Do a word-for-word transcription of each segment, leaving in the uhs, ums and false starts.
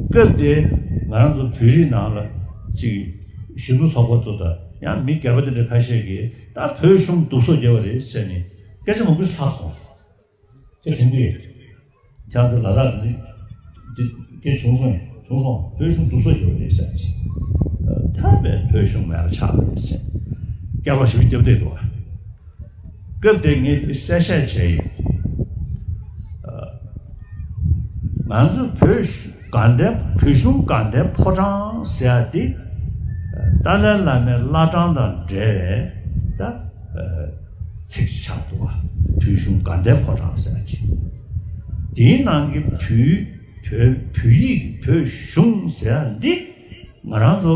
སྐབས་དེ་ང་རང་ཚོ་བོད་རིགས་ནང་ལ་ཅིག་གཞོན་ནུ་ཚོགས་པ་ཚོ་དང་ཡང་མི་སྒེར་པ་དེ་འདྲ་ཁ་ཤས་ཀྱིས་ད་བོད་གཞུང་སྡུག་སོ་རྒྱབ་པ་རེད་ཟེར་ནས་སྐད་ཆ་མང་པོ་ཞིག་ལྷག་སོང་། ཁྱེད་དྲན་གྱི་ཡོད། ཅང་ཙེ་ལ་དྭགས་འདི་འདི་སྐད་བྱུང་སོང་ཡིན། བྱུང་སོང་། བོད་གཞུང་སྡུག་སོ་རྒྱབ་པ་རེད་ཟེར་ཅིག་ད་བས་བོད་གཞུང་མེད་པ་ཆགས་པ་རེད་ཟེར་སྐད་ལོག་ཞིབ་རྒྱབ་བསྡད་འདུག་སྐབས་དེ་ངས་དེ་གསལ་བཤད་བྱས་ཡིན། ང་ཚོ་བོད་དགའ་ལྡན་བོད་གཞུང་དགའ་ལྡན་ཕོ་བྲང་ཟེར་ཡ་དེ་ཏཱ་ལའི་བླ་མའི་བླ་བྲང་དང་འབྲེལ་བའི་ད་ཚིག་ཅིག་ཆགས་འདུག་བ། བོད་གཞུང་དགའ་ལྡན་ཕོ་བྲང་ཟེར་ཡ་ཅིག་དེའི་ནང་གི་བོད་བོད་བོད་ཡིག་བོད་གཞུང་ཟེར་ཡ་འདི་ང་རང་ཚོ་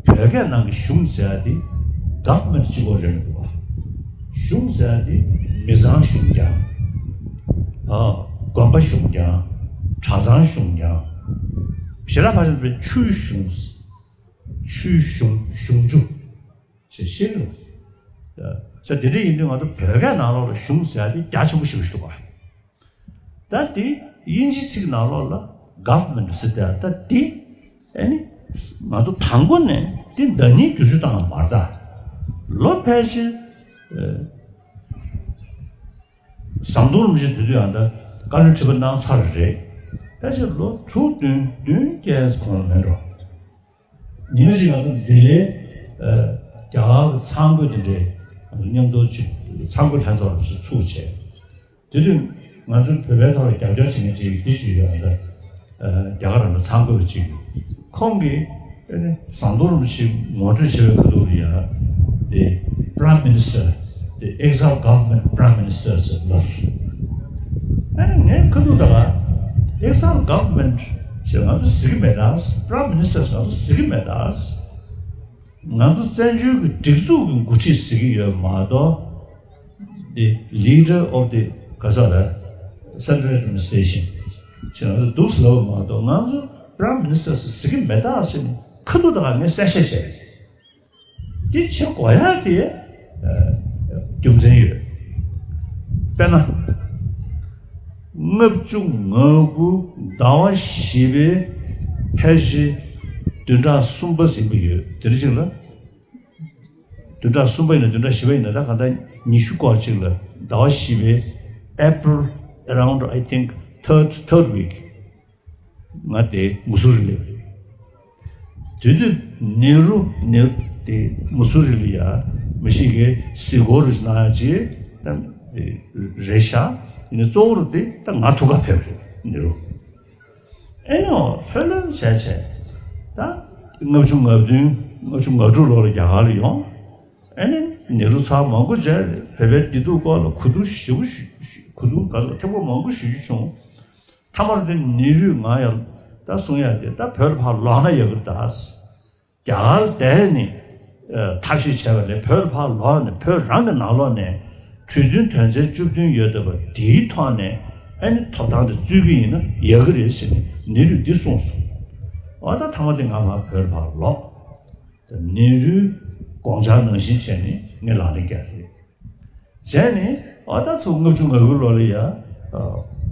བོད་སྐད་ནང་གི་གཞུང་ཟེར་ཡ་དེ་government་གཅིག་པོ་རེད་མི་འདུག་བ། གཞུང་ཟེར་ཡ་དེ་མི་ཚང་གཞུང་རྐྱང་། ཨ། དགོན་པ་གཞུང་རྐྱང་། གྲྭ་ཚང་གཞུང་རྐྱང་། ཞེ་དྲག་ཕལ་ཆེར་བའི་ཆུའི་གཞུང་། ཆུའི་གཞུང་གཞུང་ཆུ་ཞེས་བཤད་ལ། ས་དེ་འདྲ་ཡིན་དུས་ང་ཚོ་བོད་སྐད་ནང་ལོགས་ལ་གཞུང་ཟེར་ཡ་དེ་རྒྱ་ཆེན་པོ་ཞེ་པོ་ཞིག་འདུག་བ། ད་དེ་དབྱིན་ཇི་ཚིག་ནང་ལོགས་ལ་government་ཟེར་ཏེ་ད་དེ་ཨ་ནི་ང་ཚོ་དང་པོ་ནས་དེ་བརྡ་རྙིང་བསྒྱུར་བཅོས་བཏང་བ་མ་རེད་ད། ལོ་ཕལ་ཆེར་ཨ་ཟམ་གདོང་རིན་པོ་ཆེ་དེ་དུས་ཡང་ད་བཀའ་བློན་ཁྲི་པ་གནང་ཚར་རེད། ཕལ་ཆེར་ལོ་དྲུག་བདུན་བདུན་བརྒྱད་གོང་ལ་མེད་འགྲོ། ཉི་མ་ཞིག་ང་ཚོ་ལྡི་ལིའི་ཨ་རྒྱ་གར་གྱི་ཚང་རྒོད་དེ་འདྲའི་ང་ཚོ་མཉམ་དུ་ཅིག་ཚང་རྒོད་ལྷན་ཚོགས་ཅིག་ཚུགས་བྱས། དེ་དུས་ང་ཚོའི་བོད་པའི་ཐོག་ལ་རྒྱབ་སྐྱོར་བྱེད་མཁན་ཅིག་འདི་ཅིག་ཡོད་ཨ། ད་ཨ་རྒྱ་གར་རང་གི་ཚང་རྒོད་ཅིག་ཁོང་གིས་ཨ་ནི་ཟམ་གདོང་རིན་པོ་ཆེ་ངོ་སྤྲོད་བྱས་པའི་ཁ་ཐུག་ལ་ཡ་དེ་Prime Minister། དེ་Exile Government Prime Minister་ཟེར་ལབ་སོང་། ཨ་ནི་ངས་ཁ་ཐུག་ད་ལ་Exile Government་ཞེས་ང་ཚོ་ཟེར་གྱི་མེད་ད། Prime Minister་ཞེས་ང་ཚོ་ཟེར་གྱི་མེད་ད། ང་ཚོ་བཙན་བྱོལ་གྱི་སྒྲིག་འཛུགས་ཀྱི་འགོ་ཁྲིད་ཟེར་གྱི་ཡོད་མ་གཏོགས། The leader of the ག་ས་རེད། Central Administration་ཅེས་ང་ཚོ་འདུག་ཟེར་ལབ་པ་མ་གཏོགས་ང་ཚོ་Prime Minister་ཟེར་གྱི་མེད་ད་ཟེར་ནས་ཁ་ཐུག་ད་ག་ངས་གསལ་བཤད་བྱས། འདི་བྱེད་དགོས་ཡ་དེ་རྒྱུ་མཚན་ཡོད། དཔེར་ན། ལྔ་བཅུ་ང་དགུ་ཟླ་བ་བཞི་པའི་ཕལ་ཆེར་བདུན་ཕྲག་གསུམ་པ་ཟིན་པ་ཡོད་དེ་འདྲ་ཅིག་ལ། བདུན་ཕྲག་གསུམ་པ་ཡིན་ན་བདུན་ཕྲག་བཞི་པ་ཡིན་ན་ད་ག་ད་ཉི་ཤུ་སྐོར་ཅིག་ལ་ཟླ་བ་བཞི་པའི་April around I think third third week ང་དེ་མུ་སུ་རི་སླེབས་རེད། དེ་དུས་ནེ་རུ་ནེ་དེ་མུ་སུ་རི་ལ་ཡ་མི་ཞིག་གིས་གཟིགས་སྐོར་རུ་གནང་ཡ་ཅིག་ད་རེད་ཤག་ཡིན་ན་གཙོ་བོ་རུ་དེ་ད་ང་ཐུག་ག་ཕེབས་རེད་ནེ་རུ། ཨེ་ནོ་ལྷོད་ལྷོད་བྱས་བྱས་ད་ལྔ་བཅུ་ང་བདུན་ལྔ་བཅུ་ང་དྲུག་ལོ་ལ་རྒྱ་གར་ལ་ཡོང་། ཨེ་ནི་ནེ་རུ་ཚར་མང་པོ་མཇལ་རེད། བོད་པའི་བདེ་སྡུག་སྐོར་ལ་གོ་བསྡུར་ཞིབ་པོ་ཞུ་གོ་བསྡུར་ག་ཚོད་ཐེངས་པོ་མང་པོ་ཞུ་རྒྱུ་བྱུང་། མཐའ་མར་དེ་ནེ་རུས་ང་ཡང་ད་གསུང་ཡ་དེ་ད་བོད་ལ་ཕར་ལོག་ན་ཡག་གི་རེད་ད། རྒྱ་གར་བསྡད་ནས་ཐབས་ཤེས་བྱས་པ་ལས་བོད་ལ་ཕར་ལོག་ནས་བོད་རང་གི་ནང་ལོགས་ནས་གྲོས་མཐུན་དོན་ཚན་བཅུ་བདུན་ཡོད་བསྡད་པ་དེའི་ཐོག་ནས་ཨ་ནི་ཐོབ་ཐང་དེ་རྩོད་ཀྱི་ཡིན་ན་ཡག་གི་རེད་ཟེར་ནས་ནེ་རུས་འདི་གསུངས་སོང་། འོ་ད་མཐའ་མ་དེ་ང་ཕར་བོད་ལ་ཕར་ལོག་ནེ་རུའི་དགོངས་འཆར་ནང་བཞིན་བྱས་ནས་ངས་ལག་ལེན་བསྟར་རེད། བྱས་ནས་ཨ་ད་ཚོ་ལྔ་བཅུ་ང་དགུ་ལོ་ལ་ཡ་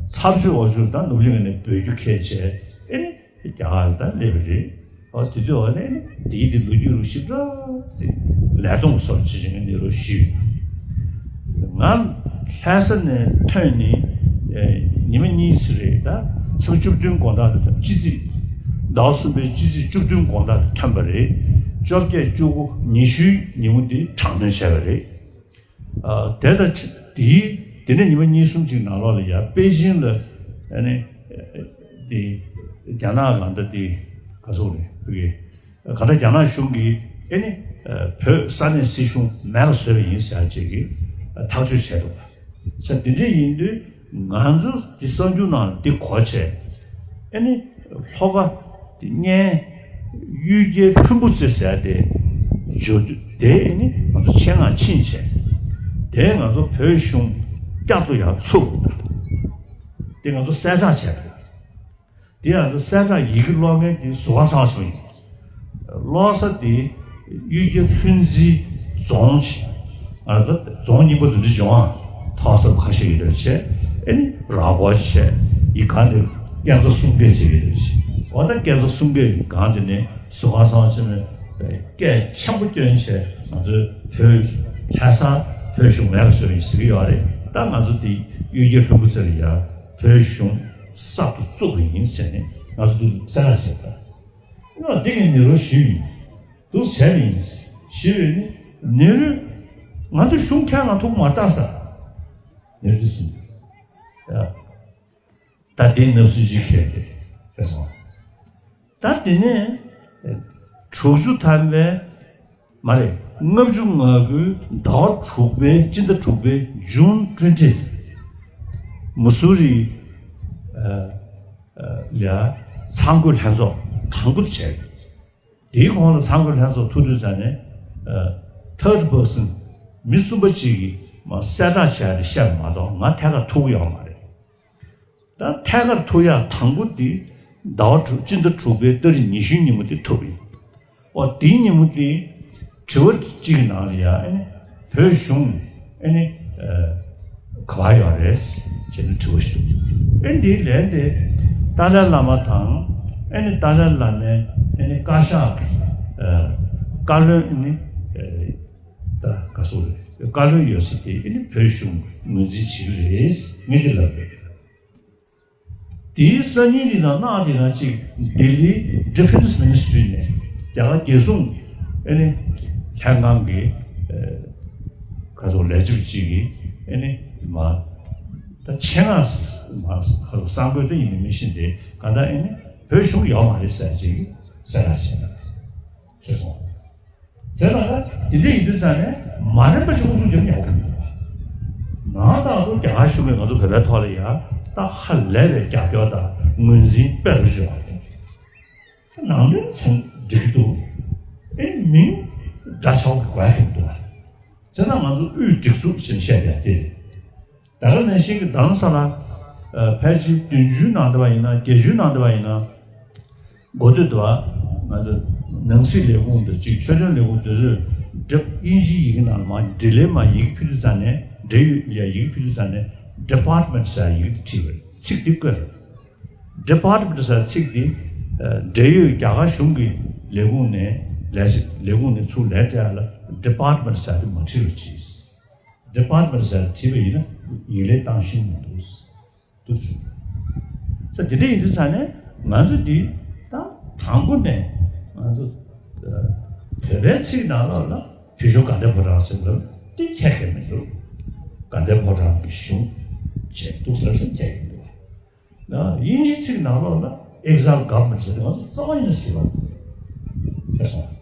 ཚར་གཅོད་འོག་གཅོད་དང་ནུབ་གླིང་ནས་བོད་རྒྱུ་ཁས་བྱས་ཨེ་ནི་རྒྱ་གར་ལ་ད་སླེབས་པ་རེད། ཨ་དེ་དུས་ཨ་ནི་དེའི་དེ་ལོ་རྒྱུས་རུ་ཞིབ་ཕྲ་དེ་ལས་གཏོང་སོར་བྱེད་ཅིང་ནི་རུ་ཞུས། ང་ལྷ་ས་ནས་ཐོན་ནས་ཉི་མ་གཉིས་ཙམ་རེད་ད་ཚེས་པ་བཅུ་བདུན་དགོང་དག་དུ་ཐོན་སྤྱི་ཚེས་ཟླ་བ་གསུམ་པའི་སྤྱི་ཚེས་བཅུ་བདུན་དགོང་དག་དུ་ཐོན་པ་རེད། བཅོ་བརྒྱད་བཅུ་དགུ་ཉི་ཤུའི་ཉིན་མོ་འདི་དྲག་གནོན་བྱས་པ་རེད། དེ་ལྟར་དེའི་དེ་ནས་ཉི་མ་གཉིས་གསུམ་ཅིག་ནང་ལོགས་ལ་ཡང་པེ་ཅིན་ལ་ཨ་ནི་དེ་རྒྱ་ནག་གང་ལྟར་དེ་ག་ཚོད་རེད་བུ་གེ་གང་ལྟར་རྒྱ་ནག་གཞུང་གིས་ཨ་ནི་བོད་ས་གནས་སྲིད་གཞུང་མེད་པ་བཟོས་པ་ཡིན་ཟེར་ཡ་ཅིག་གི་ཐག་གཅོད་བྱས་འདུག་ས་དེ་འདྲ་ཡིན་དུས་ང་ཚོ་འདི་གསར་འགྱུར་ནང་ལ་འདི་གོ་བྱས་ཨ་ནི་ལྷོ་ཁ་དེ་གཉན་གཡུལ་རྒྱལ་ལྷུན་པོ་རྩེ་ཟེར་ཡ་དེ་འབྱོར་དུས་དེ་ཨ་ནི་ང་ཚོ་ཆེད་མངགས་ཕྱིན་བྱས་དེ་ང་ཚོ་བོད་གཞུང་བསྐྱར་དུ་ཡང་ཚུགས་དེ་ང་ཚོ་གསལ་བསྒྲགས་བྱས་འདུག་དེ་ཡང་གསལ་བསྒྲགས་ཡི་གེ་ཀློག་མཁན་དེ་ཟུར་ཁང་ཚང་བ་ཞིག་ཡིན། ཀློག་ས་དེ་གཡུལ་རྒྱལ་ལྷུན་རྩེའི་རྫོང་ཞིག་ང་ཚོ་རྫོང་རྙིང་པ་འདི་འདྲ་བྱུང་ཨ། ཐོག་ས་ཁ་ཤས་ཡོད་པ་བྱས་ཨེ་ནི་ར་སྐོར་བྱས་ཡི་ག་འདི་ སྐས་འཛེག་གསུམ་བརྒྱ་བྱེད་ཀྱི་རེད་ཞེས། འོ་ད་སྐས་འཛེག་གསུམ་བརྒྱའི་སྒང་དེ་ནས་ཟུར་ཁང་གསང་བ་ཆེན་མོས་སྐད་ཆེན་པོ་བསྐྱོན་བྱས་ང་ཚོའི་བོད་ལྷ་ས་བོད་གཞུང་མེད་པ་བཟོས་ཡིན་ཟེར་གྱི་ཡོད་རེད། ད་ང་ཚོ་དེ་གཡུལ་རྒྱལ་ལྷུན་པོ་རྩེ་ལ་ཡ་བོད་གཞུང་གསར་དུ་བཙུགས་པ་ཡིན་ཟེར་ནས་ང་ཚོ་དེ་གསལ་བསྒྲགས་བྱས་པ། ཡང་དེ་གི་ནེ་རུ་ཞུས་ཡིན། འདུག་བྱས་པ་ཡིན། ཞུས་པས་ནི་ནེ་རུས་ང་ཚོ་གཞུང་ཁྱེད་ང་ཐུག་མ་བཏང་ས། ནེ་རུ་གསུངས། ཡ། ད་དེའི་ནབ་སུ་ཅིག་ཁྱེར་ཏེ་ཟེར་སོང་། ད་དེ་ནས་དྲུག་ཅུ་ཐམ་པའི་མ་རེད། ལྔ་བཅུ་ང་དགུའི་ཟླ་བ་དྲུག་པའི་སྤྱི་ཟླ་དྲུག་པའི་June twenty། མུ་སུ་རི་ལ་ཚང་དགོས་ལྷན་ཚོགས་དང་པོ་བྱས། དེའི་གོང་ལ་ཚང་དགོས་ལྷན་ཚོགས་ཐུག་དུས་ཙམ་ནས་third person མི་གསུམ་པ་གཅིག་གིས་མ་གསལ་བསྒྲགས་བྱས་ཏེ་བཤད་པ་མ་གཏོགས་ང་ཐད་ཀར་ཐུག་ཡོད་མ་རེད། ད་ཐད་ཀར་ཐུག་ཡག་དང་པོ་དེ་ཟླ་བ་དྲུག་སྤྱི་ཟླ་དྲུག་པའི་ཏ་རིག་ཉི་ཤུའི་ཉིན་མོ་དེ་ཐུག་ཡིན། ཨོ་དེའི་ཉིན་མོ་དེ་དྲི་བ་གཅིག་གི་ནང་ལ་ཡ་ཨེ་ནི་བོད་གཞུང་ཨེ་ནི་ག་པར་ཡོད་རེད་ཅེས་ནི་དྲི་བ་ཞིག་འདུག་ཨེ་འདིའི་ལན་དེ་ཏཱ་ལའི་བླ་མ་དང་ཨེ་ནི་ཏཱ་ལའི་བླ་མའི་ཨེ་ནི་བཀའ་ཤག་བཀའ་བློན་ཨེ་ནི་ད་ག་སོ་རེད། བཀའ་བློན་ཡོད་ས་དེ་ཨེ་ནི་བོད་གཞུང་ངོས་འཛིན་བྱེད་ཀྱི་རེད་ངས་དེ་ལབ་རེད། དེའི་སང་ཉིན་དེ་དང་གནངས་དེ་དང་གཅིག་ལྡི་ལིའི་Defence Ministry ནས་རྒྱ་གར་རྒྱལ་སྲུང་ཨེ་ནི་ལྷན་ཁང་གི་ཁ་ཚོགས་ལས་བྱེད་ཅིག་གིས་ཨེ་ནི་མ་ད་ཆེད་མངགས་མ་ཁ་ཚོགས་གསར་འགོད་དེ་ཡིན་མིན་མི་ཤེས་ཏེ་གང་ལྟར་ཨེ་ནི་བོད་གཞུང་ཡོད་མ་རེད་ཟེར་ཅིག་གསལ་བསྒྲགས་བྱས་པ་རེད་སོང་། བྱས་ཙང་ད་དེ་འདྲ་ཡིན་དུས་ཙང་ནས་མ་རན་པ་ཅིག་ཨུ་ཚུགས་རྒྱབ་ཉག་གོ་མི་འདུག་ནང་ལྟར་དུ་རྒྱ་གར་གཞུང་གིས་ང་ཚོ་བོད་པའི་ཐོག་ལ་ཡ་ད་ཧ་ལས་པའི་རྒྱབ་སྐྱོར་དང་ངོས་འཛིན་དཔེ་རུ་བཞག་པ་རེད། ནང་དོན་ཚང་འགྲིག་གི་འདུག་ཨེ་མིང་འདྲ་ཆགས་པའི་དགོས་ཡ་གི་མི་འདུག་བྱས་ཙང་ང་ཚོ་དབུས་སྒྲིག་འཛུགས་ཞེས་བཤད་ཡ་དེ། ད་ག་ནང་བཞིན་གྱི་རྡ་རམ་ས་ལ་ཕལ་ཆེར་བདུན་ཅུའི་ནང་དུ་བ་ཡིན་ན་བརྒྱད་ཅུའི་ནང་དུ་བ་ཡིན་ན་འགོ་སྟོད་དུ་བ་ང་ཚོ་ནང་སྲིད་ལས་ཁུངས་དང་གཅིག་ཆོས་དོན་ལས་ཁུངས་དེ་ཚོས་འབྲེལ་དབྱིན་ཇིའི་ཡི་གེ་ནང་ལ་མ་འབྲེལ་ལས་མ་ཡི་གེ་ཕུལ་དུས་ཙང་ནས་འབྲེལ་ཡོད་ཡ་ཡི་གེ་ཕུལ་དུས་ཙང་ནས་Department ཟེར་ཡ་ཡི་གེ་དེ་བྲིས་པ་རེད། ཚིག་འདི་བཀོད་རེད། Department ཟེར་ཚིག་འདི་འབྲེལ་ཡོད་རྒྱ་གར་གཞུང་གི་ལས་ཁུངས་ནས་ལས་ལས་ཁུངས་ནས་ཚུར་ལན་སྤྲད་ཡ་ལ་Department ཟེར་དེ་མ་བྲིས་པ་བྱས། Department ཟེར་བྲིས་པ་ཡིན་ན་ཡིག་ལན་བཏང་ཤེས་མི་འདུག་འདུག་བྱུང་། ས་དེ་འདྲ་ཡིན་དུས་ཙང་ནས་ང་ཚོ་འདི་ད་དང་པོ་ནས་ང་ཚོ་བོད་པའི་ཚིག་ནང་ལོགས་ལ་བོད་གཞུང་དགའ་ལྡན་ཕོ་བྲང་ཟེར་བ་འདི་ཁྱད་ཁྱད་མི་འདུག་དགའ་ལྡན་ཕོ་བྲང་གི་གཞུང་བྱས་འདུག་ཟེར་བཞིན་ཁྱད་ཀྱི་འདུག་དབྱིན་ཇིའི་ཚིག་ནང་ལོགས་ལ་exile government ཟེར་ཏེ་ང་ཚོ་རྩ་བ་ཉིད་ནས་ཟེར་བ་ཁྱེར་སོང་།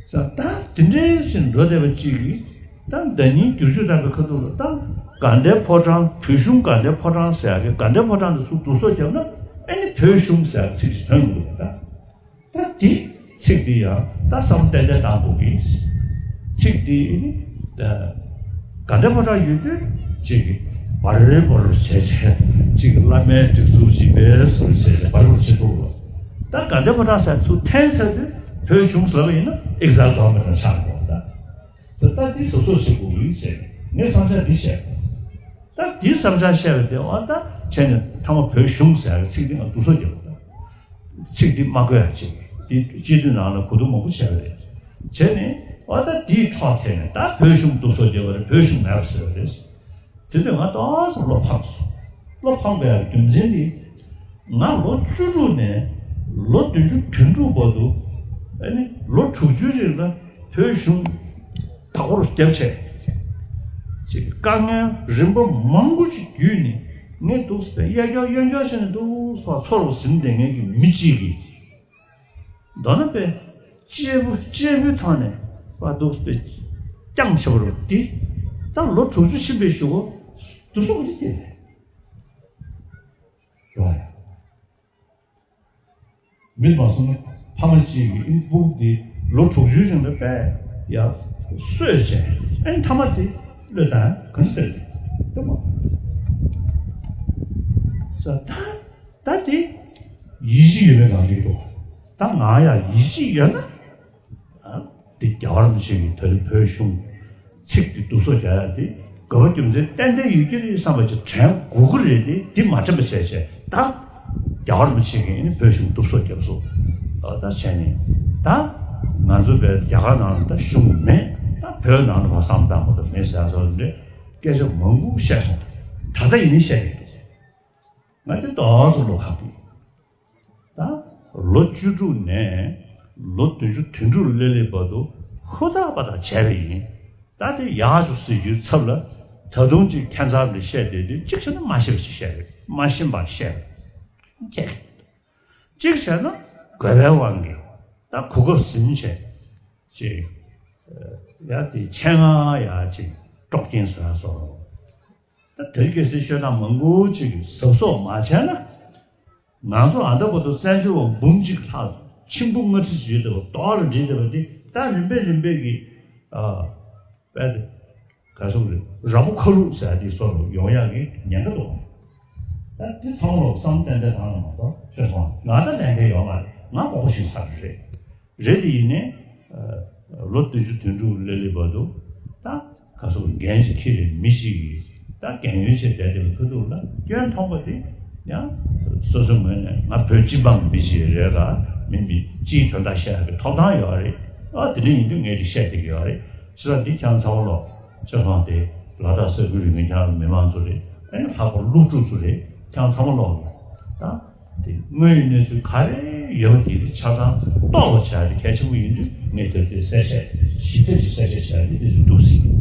ས་ད་དེ་འདྲའི་ཟིན་འགྲོ་བསྡད་པ་གཅིག་གིས་ད་ཟླ་ཉིན་བསྒྱུར་བཅོས་བཏང་པའི་ཁ་ཐུག་ལ་ད་དགའ་ལྡན་ཕོ་བྲང་བོད་གཞུང་དགའ་ལྡན་ཕོ་བྲང་ཟེར་ཡག་གི་དགའ་ལྡན་ཕོ་བྲང་དུ་ཚུར་བསྡུ་གསོག་བརྒྱབ་ན་ཨེ་ནི་བོད་གཞུང་ཟེར་ཡག་ཚིག་ཅིག་ཐོན་ཡོང་གི་འདུག་ད་ད་དེ་ཚིག་འདི་ཡང་ད་བསམ་བློ་ཏན་ཏན་བཏང་དགོས་ཀྱི། ཚིག་འདི་ནི་དགའ་ལྡན་ཕོ་བྲང་ཡོད་དུས་གཅིག་གིས་བར་བར་བྱས་བྱས་གཅིག་བླ་མའི་སྒྲིག་འཛུགས་ཅིག་པའི་བཟོ་བྱས་བྱས་བར་བར་བྱེད་ཐུབ་ལ། ད་དགའ་ལྡན་ཕོ་བྲང་ཟེར་ཚུར་འཐེན་ཚར་དུས་བོད་གཞུང་ཟེར་བ་ཡིན་ན་ཨེག་ཛལ་གོ་ཝར་མེན་ཊ་ཆགས་འགྲོ་བ་ད། ད་འདི་གཟབ་གཟབ་བྱེད་དགོས་ཀྱི་ཟེར་ངས་བསམ་འཆར་འདི་བཤད། ད་འདི་བསམ་འཆར་བཤད་པ་དེ་འོ་ད་བྱས་ནས་ཐ་མ་བོད་གཞུང་ཟེར་བའི་ཚིག་འདི་ང་བསྡུ་གསོག་རྒྱབ་པ་དང་། ཚིག་འདི་མ་བཀོད་ཡ་ཅིག་འདི་སྤྱི་འཐུས་ནང་ལ་གོ་བསྡུར་མང་པོ་བྱས་པ་རེད། བྱས་ནས་འོ་ད་འདིའི་འཕྲོ་འཐེན་ནས་ད་བོད་གཞུང་བསྡུ་གསོག་རྒྱབ་པ་རེད། བོད་གཞུང་མེད་པ་བཟོས་པ་རེད། དེ་དུས་ང་ཏོག་ཙམ་བློ་ཕམ་སོང་། བློ་ཕམ་པའི་རྒྱུ་མཚན་འདི། ང་ལོ་བཅུ་དྲུག་ནས་ལོ་བདུན་ཅུ་དོན་དྲུག་བར་དུ་ཨ་ནི་ལོ་དྲུག་ཅུའི་རིང་ལ་བོད་གཞུང་བདག་པོར་བརྒྱབ་བྱས། ཅིག་དཀའ་ངལ་རིམ་པ་མང་པོ་ཞིག་བརྒྱུད་ནས་ངས་འདུག་སེ་གཡས་སྐྱོར་གཡོན་སྐྱོར་བྱས་ནས་འདུག་སེ་ཚོར་བ་ཟིན་བསྡད་མཁན་གྱི་མི་གཅིག་གིས། མདོར་ན་པས་གཅེར་བུ་གཅེར་བུའི་ཐོག་ནས་པ་འདུག་སེ་རྐྱང་ཆེ་བ་རུ་འདི་ད་ལོ་དྲུག་ཅུ་ཕྱིན་པའི་གཞུག་གུ་འདུག་སེ་འདི་བལྟས་ནས། རེད་བ་ཡ། མི་མ་སོང་ན་ཕ་མ་གཅིག་གིས་ཨིན་སྤུ་གུ་འདི་ལོ་དྲུག་ཅུའི་རིང་ལ་བས་ཡ་གསོས་བྱས་ཨིན་ཐ་མ་དེ་བློས་བཏང་གང་ཞིག་ལྟར་གྱི་ལྟ་མ་ས་ད་ད་དེ་ཡིད་ཆེས་ཡོད་པའི་ངང་ལས་འགྲོ་བ་ད་ང་ཡ་ཡིད་ཆེས་ཡོད་ན་ཨ་དེ་རྒྱལ་བ་རིན་པོ་ཆེ་གིས་ད་རེས་བོད་གཞུང་ཚིག་དེ་བསྡུ་གསོག་རྒྱག་ཡ་དེ། དགོས་པ་རྒྱུ་མཚན་ཏན་ཏན་ཡོད་ཀྱི་རེད་བསམ་པ་ཅིག་དྲན་དགོས་ཀྱི་རེད་དེ། འདི་མ་དྲན་པ་བྱས་བྱས་ད་རྒྱལ་བ་རིན་པོ་ཆེ་གིས་ནི་བོད་གཞུང་བསྡུ་གསོག་བརྒྱབ་གསོག་ད་བྱས་ནས། ད་ང་ཚོ་བས་རྒྱ་གར་ནང་ལ་ད་གཞུང་མེད། ད་བོད་ནང་ལ་བ་བསམ་བཏང་མ་གཏོགས་མེད་ཟེར་སོགས་འདྲ་སྐད་ཆ་མང་པོ་བཤད་སོང་། ད་ལྟ་ཡིན་ནའི་བཤད་ཀྱི་འདུག་ང་དེ་ཏོག་ཙམ་བློ་ཁ་གི། ད་ལོ་བཅུ་དྲུག་ནས་ལོ་བདུན་ཅུ་དོན་དྲུག་ལ་སླེབས་བར་དུ་ཧུར་ཐག་པ་ཐག་བྱས་པ་ཡིན། ད་དེ་ཡག་བྱུང་ཟེར་རྒྱུའི་ཚབ་ལ། ད་དུང་ཅིག་ཁྱད་མཚར་ལ་བཤད་བསྡད་དུས། གཅིག་བྱས་ན་མ་ཤེས་པ་ཅིག་བཤད་རེད། མ་ཤེས་པ་བཤད་རེད། ཁྱད་ཀྱི་མི་འདུག་གཅིག་བྱས་ན་དགོས་པའི་དབང་གིས་ད་གོ་སྐབས་ཟིན་བྱས་ཅིག་ཡ་དེ་ཆེད་མངགས་ཡ་ཅིག་དཀྲོག་རྐྱེན་བཟོ་ཡ་སོགས། ད་དེར་གལ་སྲིད་ཤོད་ན་མང་པོ་ཅིག་གིས་གཟབ་གཟབ་མ་བྱས་ན། ང་ཚོ་ཨ་ད་བར་དུ་བཙན་བྱོལ་བ་འབུམ་གཅིག་ལྷག་མཆིང་བུ་སྔ་ཁྲི་བྱས་བསྡད་པ་རྡོག་ལ་སྒྲིལ་བསྡད་པ་འདི། ད་རིམ་པས་རིམ་པས་ཀྱིས་ཨ་དཔེ་དེ་ག་སོག་རེད། ར་ཕོ་ཁ་ལུག་ཟེར་ཡ་དེ་སོགས་ལ་ཡོང་ཡག་གི་ཉེན་ཁ་འདུག་ད་འདི་ཚང་མ་ལོག་བསམ་ཏན་ཏན་བཏང་ན་མ་གཏོགས། ཤེས་སོང་། ང་ད་ལས་འགན་ཡོད་མ་རེད། ང་དགོངས་པ་ཞུས་ཚར་རེད། རེད་དེ་ཡིན་ནའི་ལོ་བདུན་ཅུ་དོན་དྲུག་ལ་སླེབས་བར་དུ་ད་ག་སོག་འགན་ཞིག་འཁྱེར་རེད། མི་ཞིག་གིས་ད་རྒན་ཡོལ་བྱས་བསྡད་བསྡད་པའི་ཁ་ཐུག་ལ་སྐྱོན་མཐོང་པ་དེ་ཡང་སོ་སོའི་ངོས་ནས། ང་བོད་སྤྱི་འབངས་མི་ཞིག་རེད་ལ། མི་མི་སྤྱིའི་དོན་དག་བཤད་ཡག་གི་ཐོབ་ཐང་ཡོད་རེད། ཨ་དེ་འདྲ་ཡིན་དུས་ངས་དེ་བཤད་བསྡད་ཀྱི་ཡོད་རེད། བྱས་ཙང་འདི་ཁྱེད་རང་ཚང་མ་ལོག་ཤེས་སོང་། དེ་ལ་དྭགས་ས་ཁུལ་ཡོད་མཁན་ཁྱེད་རང་མི་མང་ཚོ་རེད། ཨ་ནི་ལྷག་པར་སློབ་ཕྲུག་ཚོ་རེད། ཁྱེད་རང་ཚང་མ་ལོག་ད་དེ་དངོས་ཡོད་གནས་ཚུལ་ག་རེ་ཡོད་པ་དེ་ཆ་ཚང་རྟོགས་པ་བྱ་ཡ་དེ་གལ་ཆེན་པོ་ཡིན་དུས། ངས་དེར་དེ་གསལ་བཤད་ཞིབ་ཕྲ་ཞིག་གསལ་བཤད་བྱ་ཡ་དེ་དེ་ཚོ་འདུག་སྲིད།